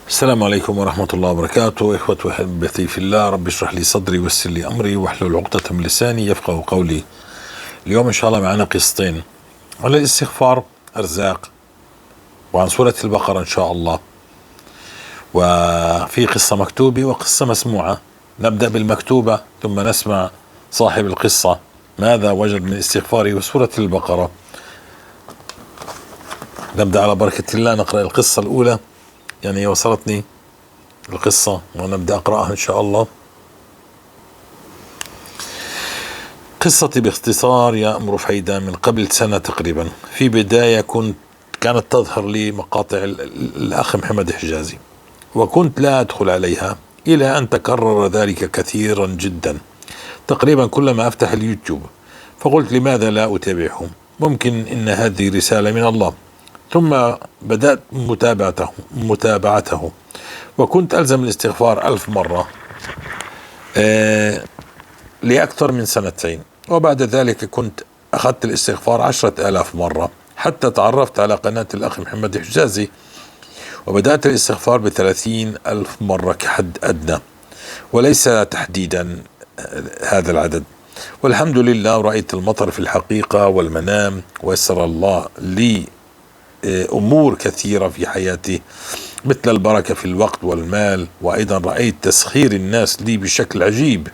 السلام عليكم ورحمة الله وبركاته. إخوة وأحبتي في الله، رب اشرح لي صدري ويسر لي أمري واحلل عقدة من لساني يفقه قولي. اليوم إن شاء الله معنا قصتين على الاستغفار أرزاق، وعن سورة البقرة إن شاء الله، وفي قصة مكتوبة وقصة مسموعة. نبدأ بالمكتوبة ثم نسمع صاحب القصة ماذا وجد من استغفاره وسورة البقرة. نبدأ على بركة الله، نقرأ القصة الأولى، يعني وصلتني القصة ونبدأ أقرأها إن شاء الله. قصتي باختصار يا أم رفيدة من قبل سنة تقريبا. في بداية كانت تظهر لي مقاطع الأخ محمد حجازي، وكنت لا أدخل عليها إلى أن تكرر ذلك كثيرا جدا، تقريبا كلما أفتح اليوتيوب. فقلت لماذا لا أتابعهم، ممكن إن هذه رسالة من الله. ثم بدأت متابعته، وكنت ألزم الاستغفار 1000 مرة لأكثر من سنتين. وبعد ذلك كنت أخذت الاستغفار 10,000 مرة حتى تعرفت على قناة الأخ محمد حجازي، وبدأت الاستغفار ب30,000 مرة كحد أدنى، وليس تحديدا هذا العدد. والحمد لله رأيت المطر في الحقيقة والمنام، ويسر الله لي أمور كثيرة في حياتي، مثل البركة في الوقت والمال. وأيضا رأيت تسخير الناس لي بشكل عجيب،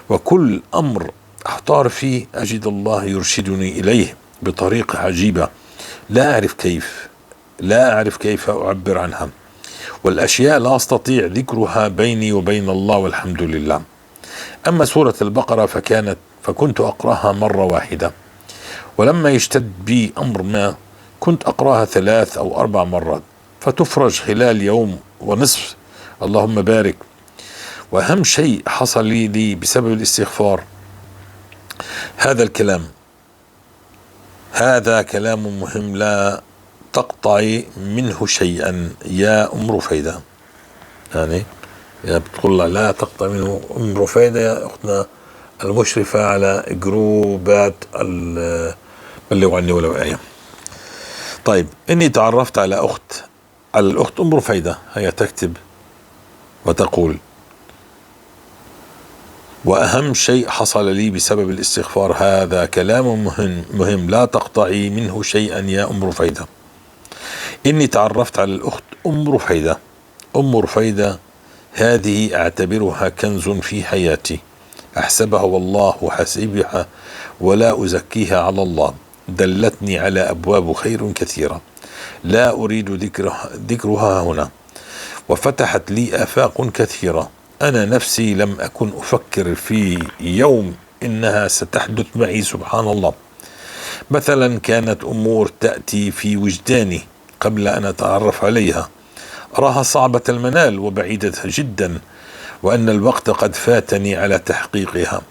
وكل أمر أحتار فيه أجد الله يرشدني إليه بطريقة عجيبة لا أعرف كيف أعبر عنها، والأشياء لا أستطيع ذكرها بيني وبين الله، والحمد لله. أما سورة البقرة فكنت أقرأها مرة واحدة، ولما يشتد بي أمر ما كنت أقرأها 3 أو 4 مرات، فتفرج خلال يوم ونصف، اللهم بارك. وأهم شيء حصل لي بسبب الاستغفار هذا الكلام، هذا كلام مهم لا تقطعي منه شيئا يا أم رفيدة. يعني بتقول لا تقطع منه أم رفيدة يا أختنا المشرفة على جروبات بلغوا عني ولو آية. طيب، إني تعرفت على الأخت أم رفيدة، هي تكتب وتقول: وأهم شيء حصل لي بسبب الاستغفار هذا كلام مهم لا تقطعي منه شيئا يا أم رفيدة. إني تعرفت على الأخت أم رفيدة. أم رفيدة هذه أعتبرها كنز في حياتي، أحسبها والله حسيبها ولا أزكيها على الله. دلتني على أبواب خير كثيرة لا أريد ذكرها هنا، وفتحت لي آفاق كثيرة أنا نفسي لم أكن أفكر في يوم إنها ستحدث معي، سبحان الله. مثلا كانت أمور تأتي في وجداني قبل أن أتعرف عليها، أراها صعبة المنال وبعيدة جدا، وأن الوقت قد فاتني على تحقيقها،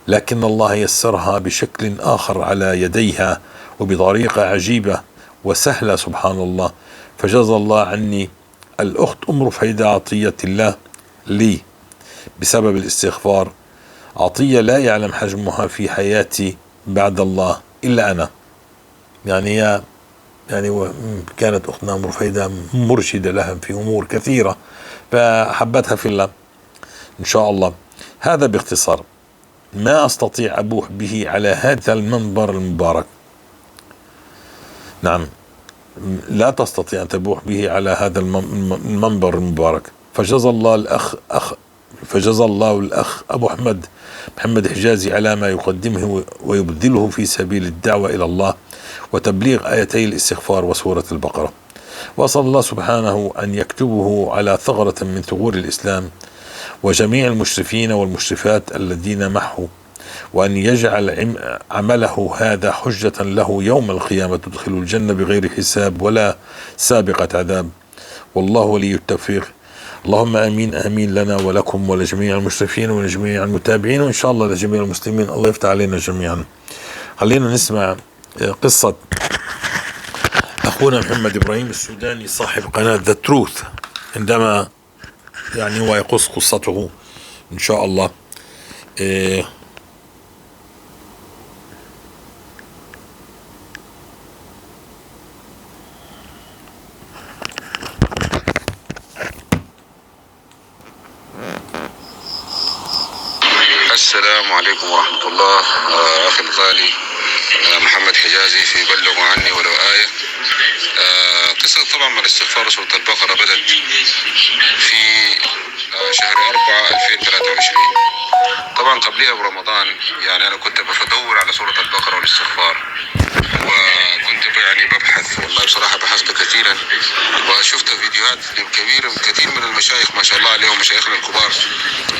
لكن الله يسرها بشكل آخر على يديها وبطريقة عجيبة وسهلة، سبحان الله. فجزى الله عني الأخت أم رفيدة عطية الله لي بسبب الاستغفار، عطية لا يعلم حجمها في حياتي بعد الله إلا أنا. يعني كانت أختنا أم رفيدة مرشدة لها في أمور كثيرة، فحبتها في الله إن شاء الله. هذا باختصار ما أستطيع أبوح به على هذا المنبر المبارك. نعم، لا تستطيع أن تبوح به على هذا المنبر المبارك. فجزى الله الأخ أبو أحمد محمد حجازي على ما يقدمه ويبذله في سبيل الدعوة إلى الله وتبليغ آيتي الاستغفار وسورة البقرة. وأسأل الله سبحانه أن يكتبه على ثغرة من ثغور الإسلام وجميع المشرفين والمشرفات الذين معه، وأن يجعل عمله هذا حجة له يوم القيامة تدخل الجنة بغير حساب ولا سابقة عذاب. والله ولي التوفيق. اللهم آمين، آمين لنا ولكم ولجميع المشرفين ولجميع المتابعين، وإن شاء الله لجميع المسلمين. الله يفتح علينا جميعا. خلينا نسمع قصة أخونا محمد إبراهيم السوداني صاحب قناة The Truth، عندما يعني هو يقص قصته إن شاء الله. السلام عليكم ورحمة الله. أخي الغالي محمد حجازي في بلغوا عني ولو آية. قصة طبعا من الاستغفار سورة البقرة بدأت في شهر 4 2023. طبعا قبلها برمضان يعني أنا كنت بدور على سورة البقرة والاستغفار، وكنت يعني ببحث، والله بصراحة بحثت كثيرا وشفت فيديوهات كبيرة كثير من المشايخ ما شاء الله عليهم، مشايخنا الكبار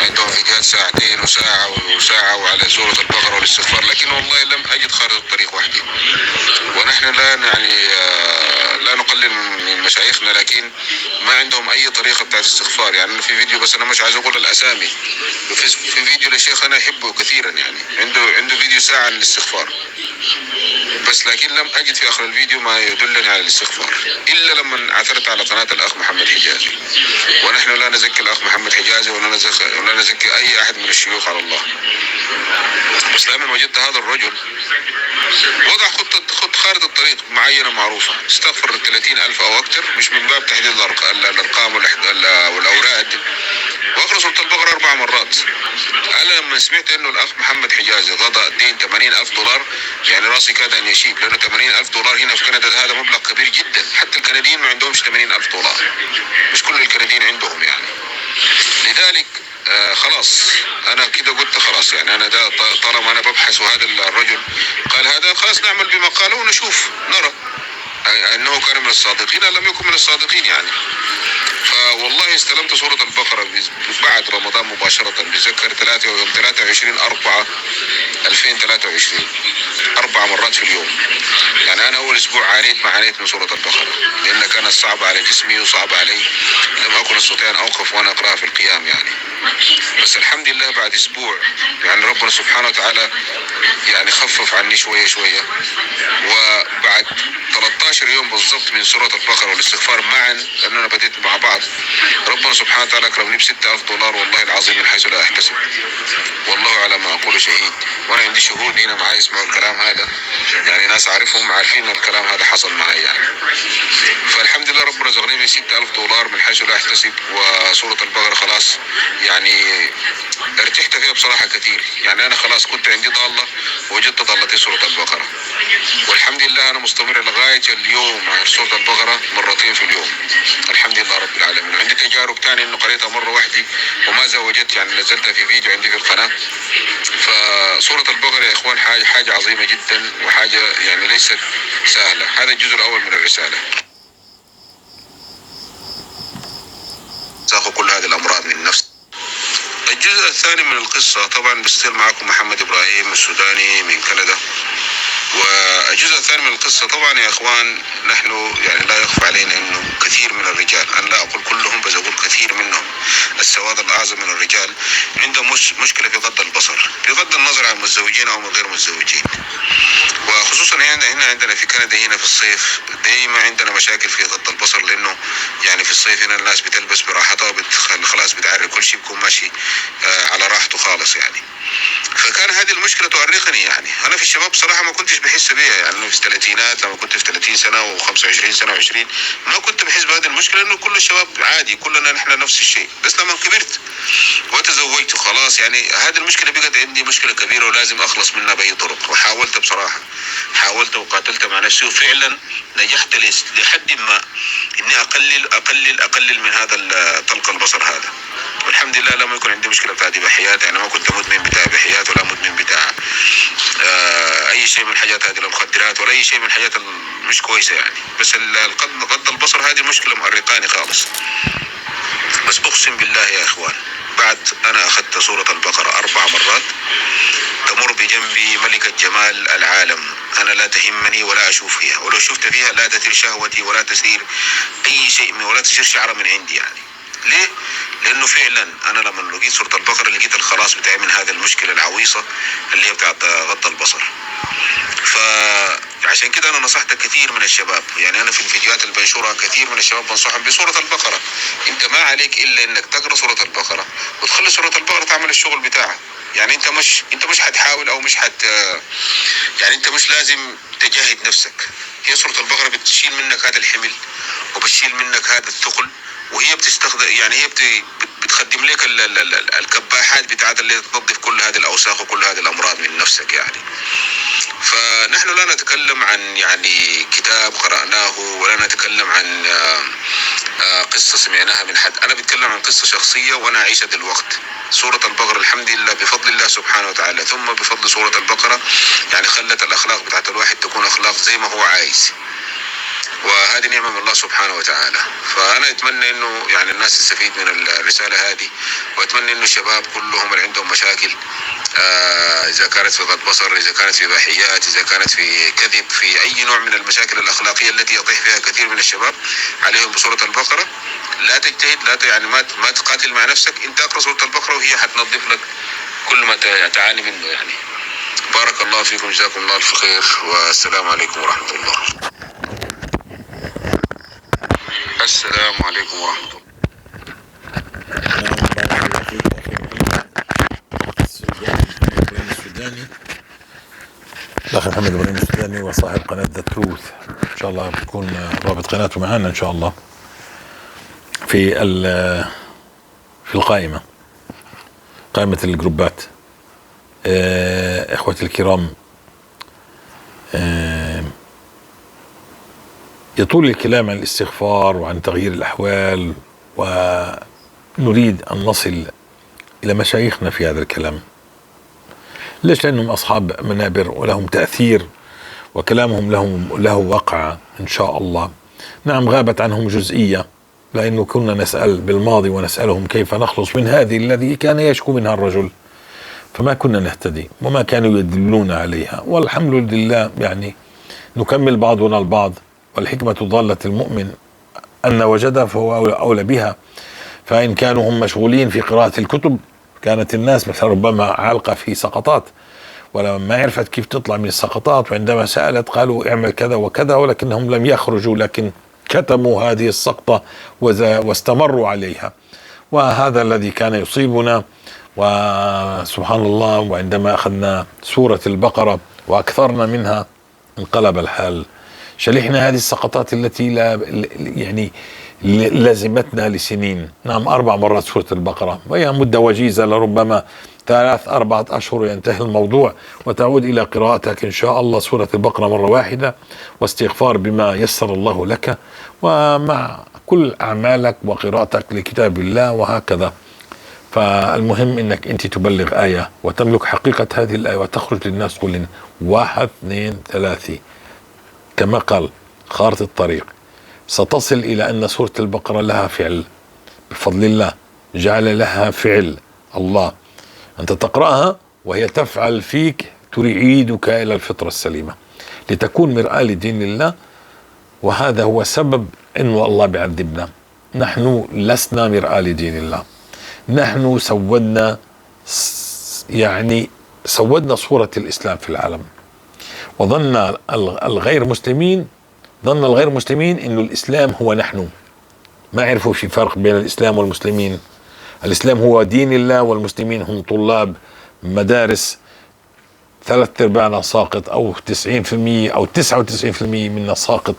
عندهم فيديوهات ساعتين وساعة وساعة وعلى سورة البقرة والاستغفار، لكن والله لم أجد خارطة الطريق وحدي. ونحن لا يعني لا نقلل من مشايخنا، لكن ما عندهم أي طريقة بتاعت استغفار. يعني في فيديو، بس أنا مش عايز أقول الأسامي، في فيديو لشيخ أنا أحبه كثيرا، يعني عنده فيديو ساعة عن الاستغفار بس، لكن لم أجد في آخر الفيديو ما يدلني على الاستغفار إلا لما عثرت على قناة الأخ محمد حجازي. ونحن لا نزكي الأخ محمد حجازي ولا نزكي أي أحد من الشيوخ على الله، بس لما وجدت هذا الرجل وضع خطة خارطة الطريق معينة معروفة، استغفر 30,000 أو أكثر، مش من باب تحديد الأرقام والأوراد، وأقرأ سورة البقرة 4 مرات. أنا لما سمعت إنه الأخ محمد حجازي قضى دين 80,000 دولار، يعني راسي كاد أن يشيب، لأنه 80,000 دولار هنا في كندا هذا مبلغ كبير جدا، حتى الكنديين ما عندهمش 80,000 دولار، مش كل الكنديين عندهم يعني. لذلك خلاص أنا كده قلت خلاص، يعني أنا ده طالما أنا ببحث وهذا الرجل قال هذا، خلاص نعمل بما قاله ونشوف، نرى أنه كان من الصادقين أم لم يكن من الصادقين يعني. فوالله استلمت سورة البقرة بعد رمضان مباشرة، بذكر يوم 23/4/2023، 4 مرات في اليوم. يعني أنا أول أسبوع عانيت ما عانيت من سورة البقرة، لأن كانت صعبة على جسمي وصعبة علي، لم أكن أستطيع أن أوقف وأنا أقرأها في القيام يعني. بس الحمد لله بعد أسبوع يعني ربنا سبحانه وتعالى يعني خفف عني شوية شوية، وبعد 13 يوم بالضبط من سورة البقرة والاستغفار معا، لأننا أنا بديت مع بعض، ربنا سبحانه وتعالى أكرمني ب6,000 دولار والله العظيم من حيث لا أحتسب، والله على ما أقول شهيد. وأنا عندي شهود هنا معي يسمعوا الكلام هذا، يعني ناس أعرفهم عارفين الكلام هذا حصل معي يعني. فالحمد لله ربنا رزقني ب6,000 دولار من حيث لا أحتسب، وسورة البقرة خلاص يعني ارتحت فيها بصراحة كثير. يعني أنا خلاص كنت عندي ضالة وجدت ضالتي سورة البقرة، والحمد لله أنا مستمر لغاية اليوم على سورة البقرة مرتين في اليوم، الحمد لله رب العالمين. عندي تجارب تانية إنه قريتها مرة واحدة وما زوجت، يعني نزلتها في فيديو عندي في القناة. فسورة البقرة يا إخوان حاجة عظيمة جدا، وحاجة يعني ليست سهلة. هذا الجزء الأول من الرسالة. ساقوا كل هذه الأمراض من نفس. الجزء الثاني من القصة طبعا بستير معكم محمد إبراهيم السوداني من كندا. والجزء الثاني من القصة طبعا يا إخوان، نحن يعني لا يخفى علينا أنه كثير من الرجال، أنا لا أقول كلهم بس أقول كثير منهم، السواد الأعظم من الرجال عندهم مشكلة في غض البصر، بغض النظر عن متزوجين أو من غير متزوجين. وخصوصا هنا عندنا في كندا هنا في الصيف دايما عندنا مشاكل في غض البصر، لأنه يعني في الصيف هنا الناس بتلبس براحتها، خلاص بتعري كل شيء، بيكون ماشي على راحته خالص يعني. فكان هذه المشكلة تؤرقني يعني. أنا في الشباب صراحة ما كنتش بحس بيها، يعني أنا في الثلاثينات لما كنت في 30 سنة و25 سنة و20 ما كنت بحس بهذه المشكلة، لأنه كل الشباب عادي، كلنا نحن نفس الشيء. بس لما كبرت وتزوجت وخلاص يعني هذه المشكلة بقت عندي مشكلة كبيرة ولازم أخلص منها بأي طرق. وحاولت بصراحة، حاولت وقاتلت مع نفسي، وفعلا نجحت لحد ما إني أقلل أقلل أقلل من هذا طلق البصر هذا. والحمد لله لم يكن عندي مشكلة بتاعت إباحيات، يعني ما كنت مدمن بتاع إباحيات ولا مدمن بتاع أي شيء من الحاجات هذه، لا مخدرات ولا أي شيء من الحاجات مش كويسة يعني. بس غض البصر هذه مشكلة مؤرقاني خالص. بس أقسم بالله يا إخوان، بعد أنا أخذت سورة البقرة 4 مرات تمر بجنبي ملكة جمال العالم، أنا لا تهمني ولا أشوف فيها، ولو شفت فيها لا تثير شهوتي ولا تثير أي شيء ولا تثير شعرة من عندي يعني. ليه؟ لأنه فعلا أنا لما لقيت سورة البقرة لقيت الخلاص بتاعي من هذه المشكلة العويصة اللي هي بتاعت غض البصر. فعشان كده أنا نصحت كثير من الشباب، يعني أنا في الفيديوهات اللي بنشرها كثير من الشباب بنصحهم بسورة البقرة. أنت ما عليك إلا إنك تقرأ سورة البقرة وتخلي سورة البقرة تعمل الشغل بتاعها. يعني أنت مش هتحاول أو مش هت، يعني أنت مش لازم تجاهد نفسك. هي سورة البقرة بتشيل منك هذا الحمل وبتشيل منك هذا الثقل، وهي بتستخدم يعني هي بتخدم لك الكباحات بتاعت اللي تنظف كل هذه الاوساخ وكل هذه الامراض من نفسك يعني. فنحن لا نتكلم عن يعني كتاب قرأناه، ولا نتكلم عن قصة سمعناها من حد. أنا بتكلم عن قصة شخصية وأنا أعيشها دلوقت. سورة البقرة الحمد لله بفضل الله سبحانه وتعالى ثم بفضل سورة البقرة يعني خلت الأخلاق بتاعت الواحد تكون أخلاق زي ما هو عايز، وهذه نعمة من الله سبحانه وتعالى. فأنا أتمنى إنه يعني الناس تستفيد من الرسالة هذه، وأتمنى إنه الشباب كلهم اللي عندهم مشاكل، إذا كانت في غض بصر، إذا كانت في إباحيات، إذا كانت في كذب، في أي نوع من المشاكل الأخلاقية التي يطيح فيها كثير من الشباب، عليهم بسورة البقرة. لا تجتهد، لا يعني ما تقاتل مع نفسك، أنت اقرأ سورة البقرة وهي حتنظف لك كل ما تعاني منه يعني. بارك الله فيكم، جزاكم الله ألف خير، والسلام عليكم ورحمة الله. السلام عليكم ورحمة الله. الأخ محمد إبراهيم السوداني وصاحب قناة The Truth، إن شاء الله بتكون رابط قناته معنا إن شاء الله في القائمة، قائمة الجروبات. إخوتي الكرام، يطول الكلام عن الاستغفار وعن تغيير الأحوال، ونريد أن نصل إلى مشايخنا في هذا الكلام. ليش؟ لأنهم أصحاب منابر ولهم تأثير، وكلامهم له وقع إن شاء الله. نعم غابت عنهم جزئية، لأنه كنا نسأل بالماضي ونسألهم كيف نخلص من هذه الذي كان يشكو منها الرجل، فما كنا نهتدي وما كانوا يدلون عليها. والحمد لله يعني نكمل بعضنا البعض، والحكمة ضالة المؤمن أن وجدها فهو أولى بها. فإن كانوا هم مشغولين في قراءة الكتب، كانت الناس مثلا ربما عالقة في سقطات ولما عرفت كيف تطلع من السقطات، وعندما سألت قالوا اعمل كذا وكذا، ولكنهم لم يخرجوا، لكن كتموا هذه السقطة واستمروا عليها. وهذا الذي كان يصيبنا، وسبحان الله. وعندما أخذنا سورة البقرة وأكثرنا منها انقلب الحال، شلحنا هذه السقطات التي لا يعني لزمتنا لسنين. نعم 4 مرات سورة البقرة، وهي مدة وجيزة، لربما 3-4 أشهر ينتهي الموضوع، وتعود إلى قراءتك إن شاء الله سورة البقرة مرة واحدة، واستغفار بما يسر الله لك، ومع كل أعمالك وقراءتك لكتاب الله وهكذا. فالمهم إنك أنت تبلغ آية وتملك حقيقة هذه الآية وتخرج للناس تقول 1 2 3، كما قال خارطة الطريق. ستصل إلى أن سورة البقرة لها فعل بفضل الله، جعل لها فعل الله، أنت تقرأها وهي تفعل فيك، تعيدك إلى الفطرة السليمة لتكون مرآة لدين الله. وهذا هو سبب أنه الله بيعذبنا، نحن لسنا مرآة لدين الله، نحن سودنا، يعني سودنا صورة الإسلام في العالم، وظن الغير مسلمين، ظن الغير مسلمين إنه الإسلام هو نحن، ما عرفوا في فرق بين الإسلام والمسلمين. الإسلام هو دين الله، والمسلمين هم طلاب مدارس، 3/4 ساقط، أو 90% أو 99% منا ساقط،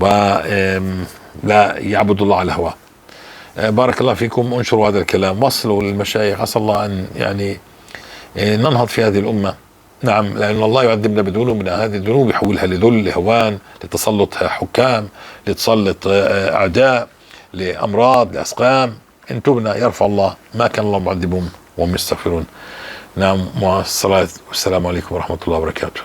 ولا يعبد الله على الهوى. بارك الله فيكم، انشروا هذا الكلام، وصلوا للمشايخ، عسى الله أن يعني ننهض في هذه الأمة. نعم، لأن الله يعذبنا بذنوبنا، هذه الذنوب يحولها لذل، لهوان، لتسلط حكام، لتسلط أعداء، لأمراض، لأسقام. إن تبنا يرفع الله، ما كان الله معذبهم وهم يستغفرون. نعم، والصلاة والسلام عليكم ورحمة الله وبركاته.